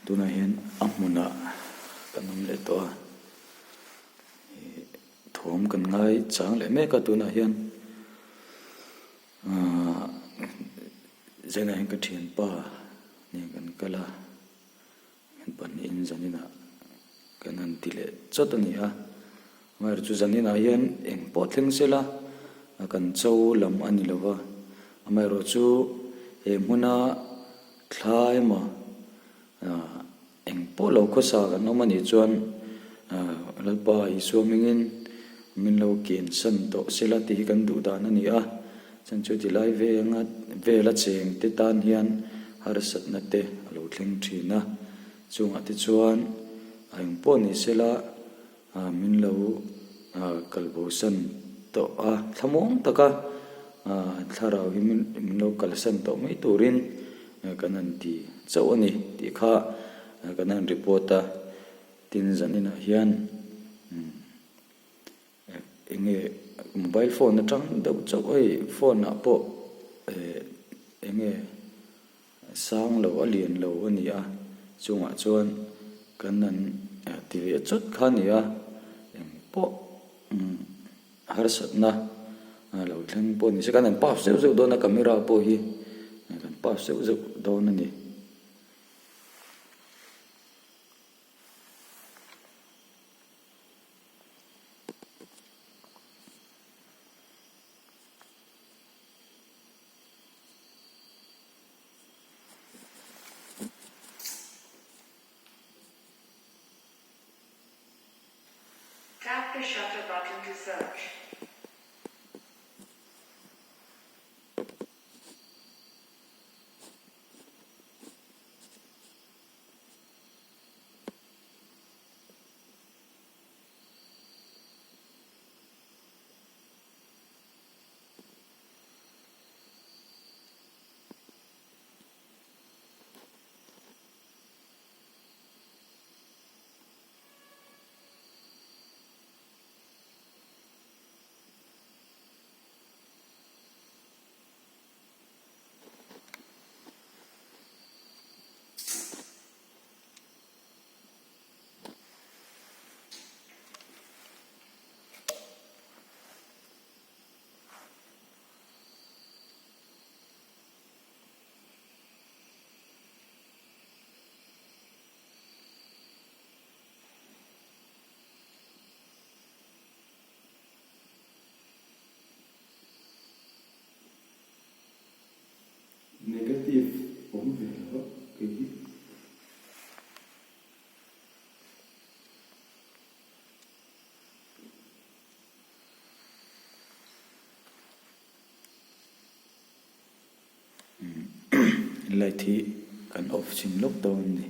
Tunah hian a hmunah kan awm leh tawh a, ih thawm kan ngai chang leh mek a tunah hian ahh zainah hian ka thianpa nen kan kal a. Kan pahnihin zaninah kan han ti leh chawt a ni a, amaherawhchu chu zaninah hian eng pawh thleng se la kan cho lam a ni lo va, amaherawhchu he hmuna thla emaw eng pawh lo khawsa kan awm a nih chuan Lalpa Isua hmingin min lo kiansan tawh se la tih hi kan duh dan a ni a. Chuan chu tilai venga vela cheng te tan hian harsatna te a lo thleng thin a, chungah te chuan a eng pawh ni sela min lo kalbosan tawh a, thlamuang taka thlarau hi min lo kalsan tawh mai turin kan han ti chauh a ni tih kha kan han report a, tin zaninah hian. Enge mobile phone atang deuh chauh hei phone ah pawh eh enge sang lo a lian lo a ni a chungah chuan kan an ti ve chawt kha a ni a eng pawh harsatna lo thleng pawh ni se kan han pass zeuh zeuh dawn a camera pawh hi kan pass zeuh zeuh dawn a ni. Tap the shutter button to search. Negative awm ve lo a kei hi. Light hi kan off chhin lawk dawn a ni.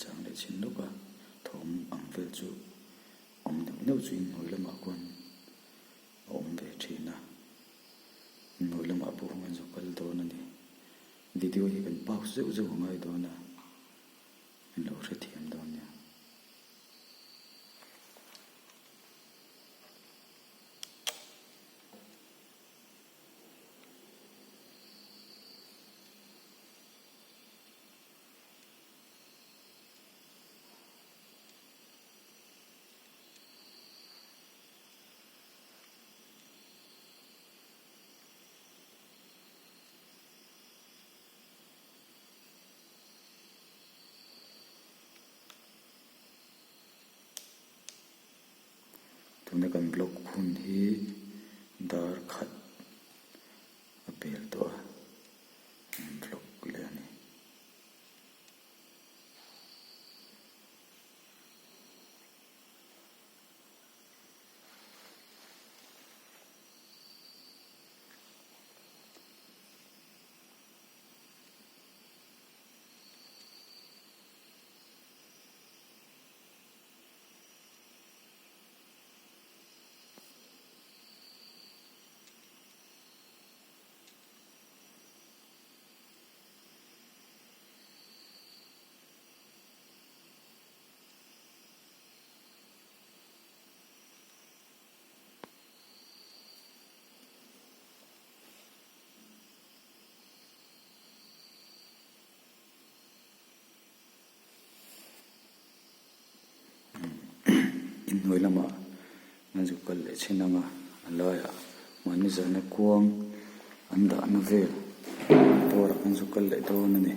chang leh chin lawk a, thawm ang vel chu awm neuh neuh chu inhnuai lamah khuan a awm ve thin a, inhnuai lamah pawh khuan kan zo kal dawn a ni. Video hi kan pause zeuh zeuh a ngai dawn a, min lo hrethiam dawn nia. Tuna kan block hun hi dar khat a pel tawh a, an block leh a ni. Inhnuai lamah an zuk kal leh chin ang a, a laiah mahni zahna kuang an dahna vel dawrah an zuk kal leh dawn a ni.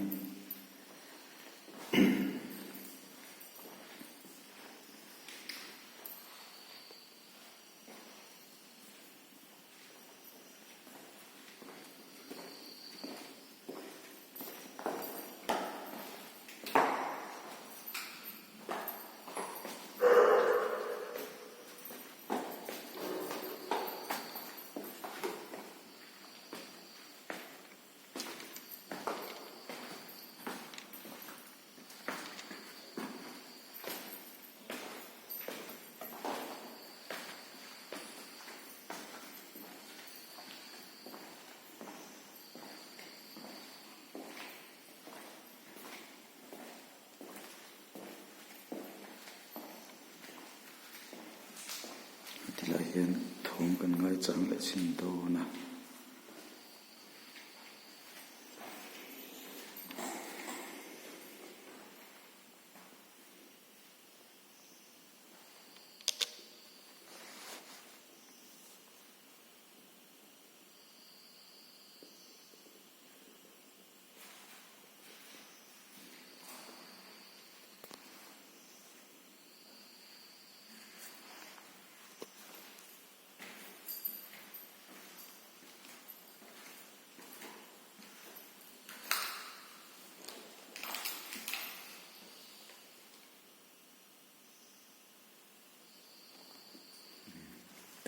Tilai hian thawm kan ngaichang leh chhin dawn a.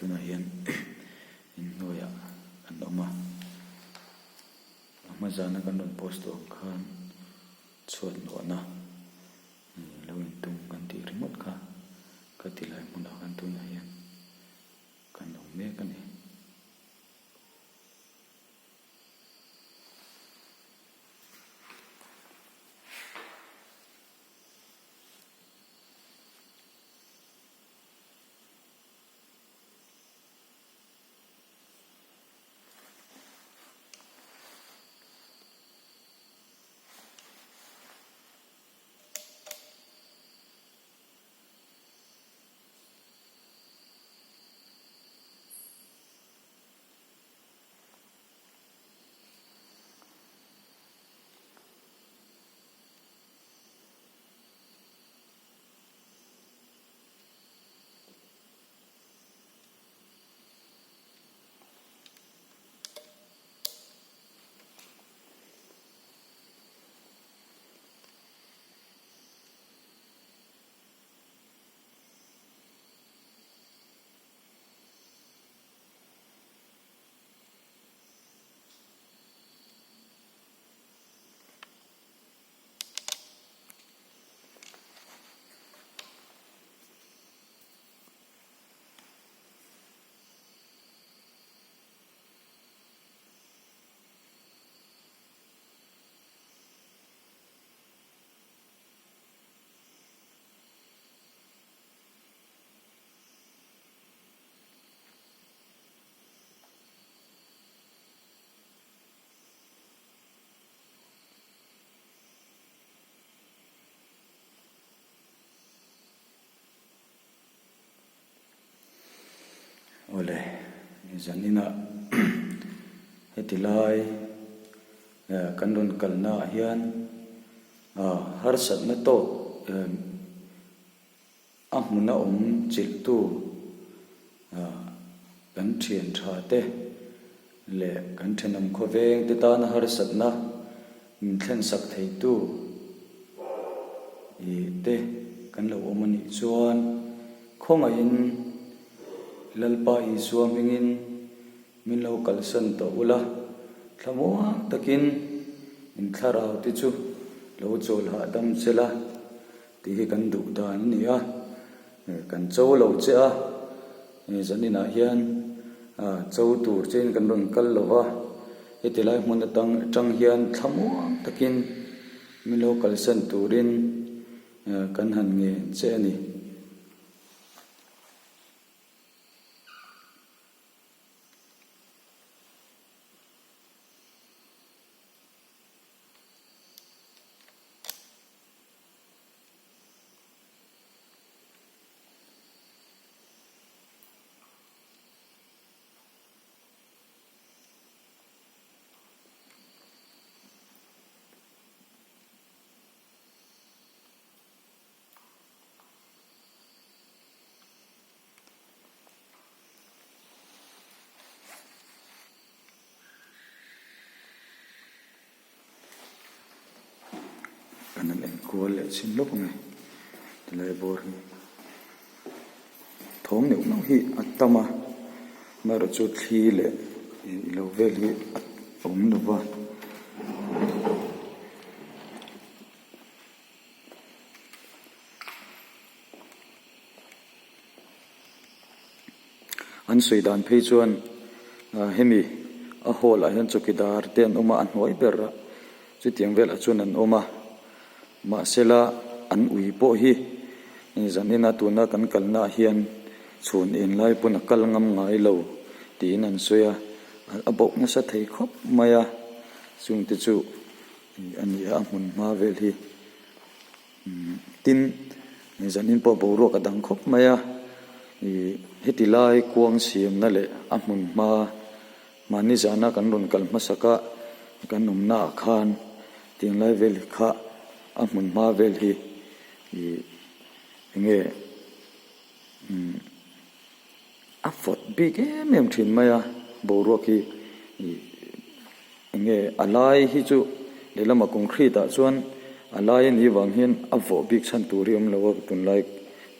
Tunah hian inhnuaiah an awm a, a hma zana kan rawn post tawh ang khan chhuat luahna lo intum kan tih ringawt kha ka ti lai hmunah khan tunah hian kan awm mek a ni. Zaninah heti lai kan rawn kalnaah hian harsatna tawk a hmuna awm chilhtu kan thian tha te leh kan thenawm khawveng te tana harsatna min thlensak theitu te kan lo awm a nih chuan khawngaihin Lalpa Isua hmingin min lo kalsan tawh ula, thlamuang takin in thlarau te chu lo chawl hahdam che la tih hi kan duh dan a ni a, kan cho lo che a, zaninah hian cho tur chein kan rawn kal lo va, heti lai hmun atang atang hian thlamuang takin min lo kalsan turin kan han ngen che a ni. Kan han enkual leh chhin lawk ang e tilai bawr hi thawm neuh neuh hi a tam a amaherawh chu thli leh ilo vel hi a awm lo va. An sawi dan phei chuan hemi a hall ah hian chawkidar te an awm a a hnuai ber a chutiang velah chuan an awm a mahsela an ui pawh hi zanin a tuna kan kalna ah hian chhun en lai pawn a kal ngam ngai lo tiin an sawi a a bauh nasa thei khawp mai a chungte chu a ni a a hmun hma vel hi. Tin, zanin pawh boruak a dang khawp mai a, ih heti lai kuang siamna leh a hmun hma mahni zana kan rawn kal hmasak a kan awmna ah khan tiang lai vel kha a hmun hma vel hi ih enge umm a vawt bik em em thin mai a boruak hi ih. Enge a lai hi chu lehlamah concrete ah chuan a lai a nih vang hian a vawh bik chhan tur hi a awm lo a tunlai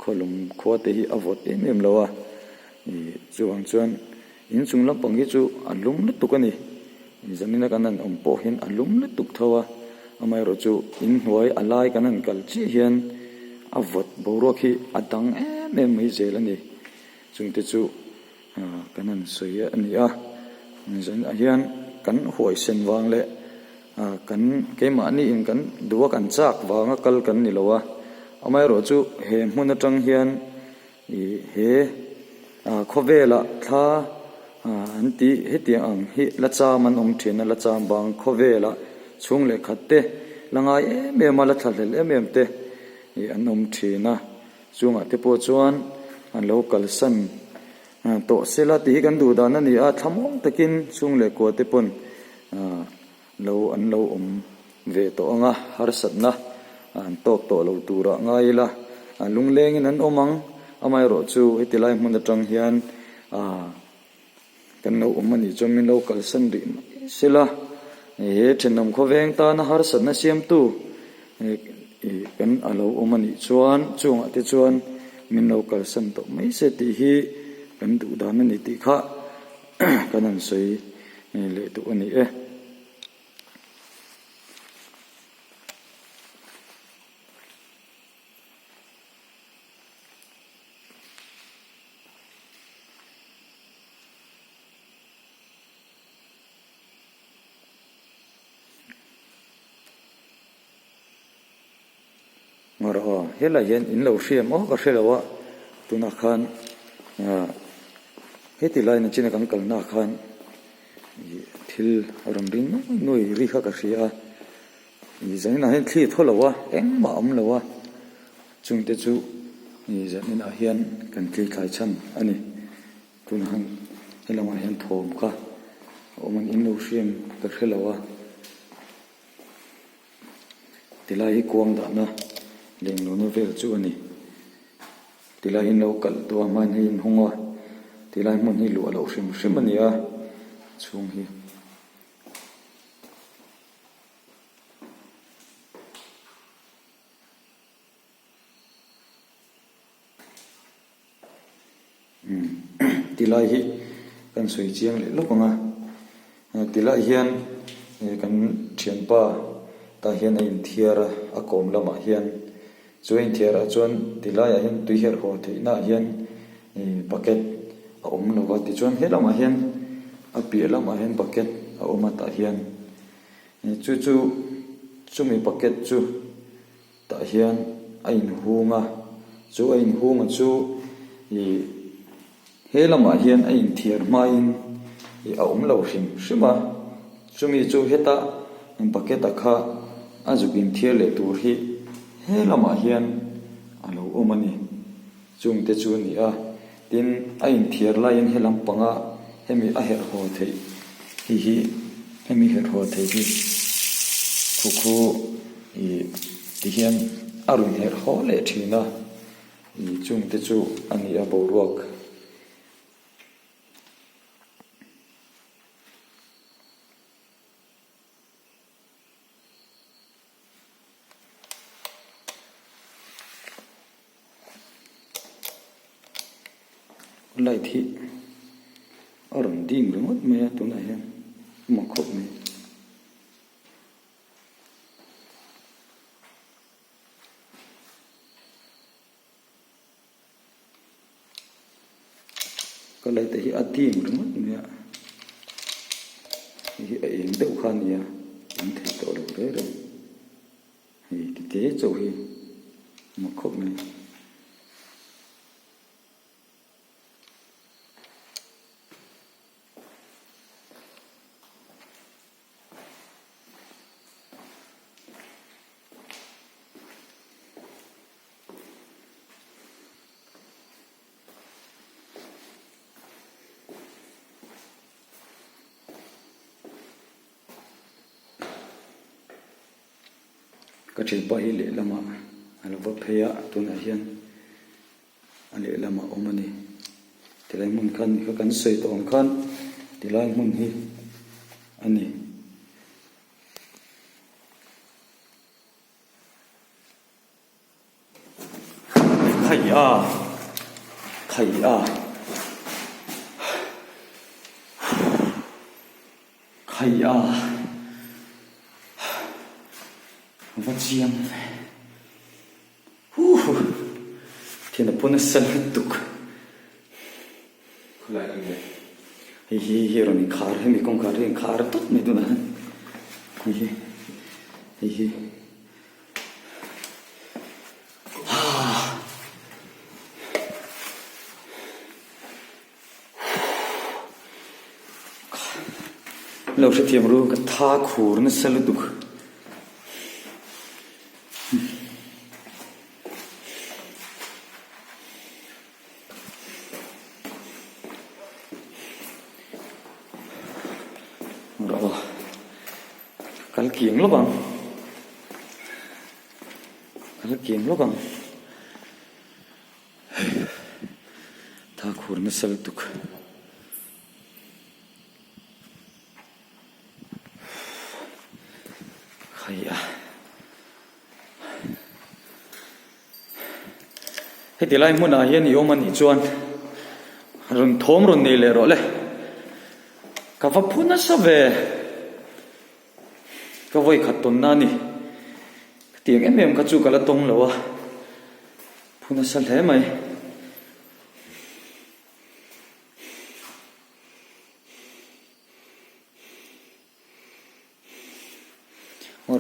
khawlum khua te hi a vawt em em lo a ih chuvang chuan inchung lampang hi chu a lum lutuk a ni zanin a kan han awm pawh hian a lum lutuk tho a amaherawh chu inhnuai a lai kan han kal chiah hian a vawt boruak hi a dang em em mai zel a ni chungte chu. Kan han sawi a ni a, zanah hian kan huaisen vang leh kan keimahniin kan duh a kan chak vanga kal kan ni lo a, amaherawh chu he hmun atang hian ih he khawvelah thla an tih hetiang ang hi la cham an awm thin a, la cham vang khawvelah chhung leh khat te la ngai em em a, la thlahlel em em te ih an awm thin a. Chungah te pawh chuan an lo kalsan tawh sela tih hi kan duh dan a ni a, thlamuang takin chhung leh kua te pawn lo an lo awm ve tawh ang a, harsatna an tawk tawh lo turah ngai ila lunglengin an awm ang, amaherawh chu heti lai hmun atang hian Kan lo awm a nih chuan min lo kalsan rih mai sela, he thenawm khawveng tana harsatna siamtu kan a lo awm a nih chuan chungah te chuan min lo kalsan tawh mai se tih hi kan duh dan a ni tih kha kan han sawi leh duh a ni e. Ngarawh aw, helai hian in lo hria maw ka hre lo a, tunah khan ah heti lai nachina kan kalna ah khan ih thil a rawn ring nuai nuai ri kha ka hria a, ih zaninah hian thli a thaw lo a, engmah a awm lo a. Chungte chu zaninah hian kan thlithlai chhan a ni. Tunah han He lamah hian thawm kha a awm a ni in lo hriam ka hre lo a tilai hi kuang dahna lenglawna vel chu a ni tilai hi an lo kalh tawh a hmain hei in hawng a tilai hmun hi luah loh hrim hrim a ni a chhung hi. Tilai hi kan sawi chiang leh lawk ang a, tilai hian kan thianpa tah hian a inthiar a, a kawm lamah hian chu a inthiar ah chuan tilaiah hian tui herh haw theihna ah hian bucket a awm lo va tichuan he lamah hian a piah lamah hian bucket a awm a tah hian chu chu chumi bucket chu. Tah hian a inhung a, chu a inhunga chu ih he lamah hian a inthiar hmain ih a awm lo hrim hrim a, chumi chu heta bucket a kha a zuk inthiar leh tur hi he lamah hian a lo awm a ni. Chungte chu a ni a, tin a inthiar laiin he lampanga hemi a herh haw theih hi hi hemi herh haw theih hi khu khu ih ti hian a rawn herh haw leh thin a, ih chungte chu a ni a boruak. Light hi a rawn dim ringawt mai a tunah hian a mak khawp mai. Ka light te hi a dim ringawt mai a hei hi a eng deuh kha a nia eng thei tawh lo reng reng hei tite chauh hi a mak khawp mai. Ka thianpa hi lehlamah a lo va phei a tunah hian a lehlamah a awm a ni tilai hmun khan kha kan sawi tawh ang khan tilai hmun hi a ni. Khai a khai a khai a va chiang ve huh thian a pawn a sen lutuk Khawlai ang nge? Hei hi hi rawn inkhar hemi kawngkhar hi inkhar tawp mai tunah hian hei hi hei hi. Lo hrethiam ru ka tha khur nasa lutuk. Rawh aw. Kal kiang lawk ang. Kal kiang lawk ang. Tha khur nasa lutuk. Khai a. Heti lai hmunah hian i awm a nih chuan rawn thawm rawn nei leh rawh le. Ka va phu nasa ve. Ka vawi khat tawnna a ni. Hetiang em em kha chu ka la tawng lo a. Phu nasa hle mai.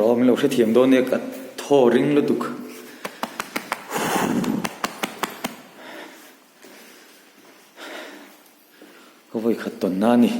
Rawh min lo hrethiam dawn nia ka thaw ring lutuk. Ka vawi khat tawn na a ni.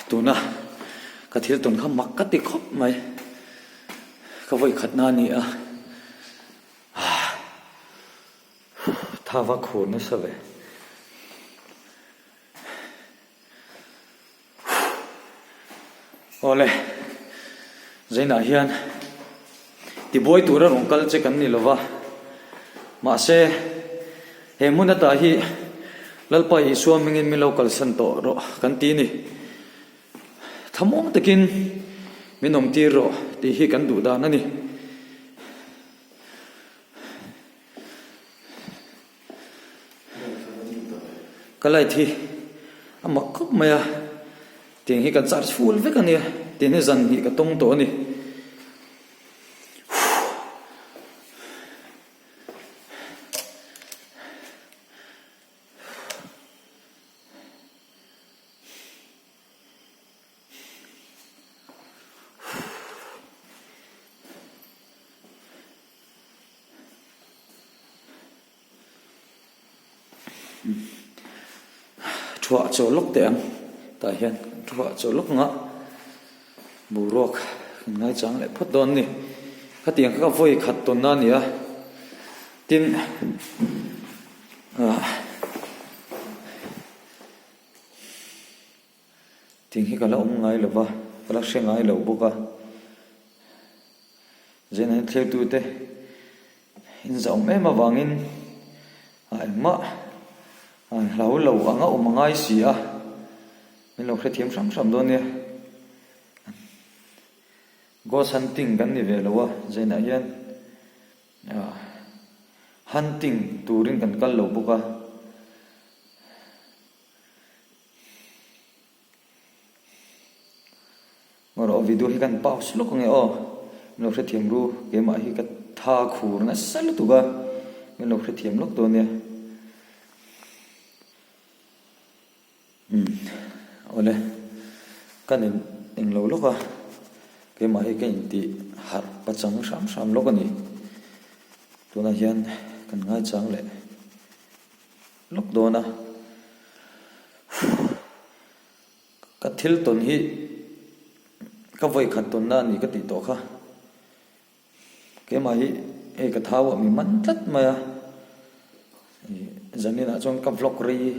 Tuna ka thil tawn kha mak ka ti khawp mai. Ka vawi khatna a ni a. Thava khur nasa ve. Awle, Zainah hian tibuai tura rawn kal che kan ni lova, mahse he hmun ata hi Lalpa Isua hmingin min lo kalsan tawh rawh kan ti ni. Thamawng takin min awmtir rawh tih hi kan duh dan a ni. Ka light hi a mak khawp mai a, tiang hi kan charge full vek a nia, tiang hi zan hnih ka tawng tawh a ni. Thuah chaw lawk teh ang tah hian thuah chaw lawk anga boruak kan ngaichang leh phawt dawn a ni khatiang kha ka vawi khat tawnna a ni a tin ah Ting hi ka la awm ngai lo va, ka la hre ngai lo bawk a. Zainah hian thlertute inzahawm em avangin a engmah an hlau lo ang a awm a ngai si a, min lo hrethiam hram hram dawn nia. Ghost hunting kan ni ve lo a, zainah hian hunting turin kan kal lo bawk a. Ngaw rawh video hi kan pause lawk ange aw min lo hrethiam ru keimah hi ka tha khur nasa lutuk a min lo hrethiam lawk dawn nia umm awle ka nin englo lawk a keimah hi ka intih harh pachang hram hram lawk a ni tunah hian kan ngaichang leh. Lawk dawn a, ka thil tawn hi ka vawi khat tawnna a ni ka tih tawh kha. Keimah hi hei ka thau ah mi man tlat mai a, zaninah chuan ka vlog rei.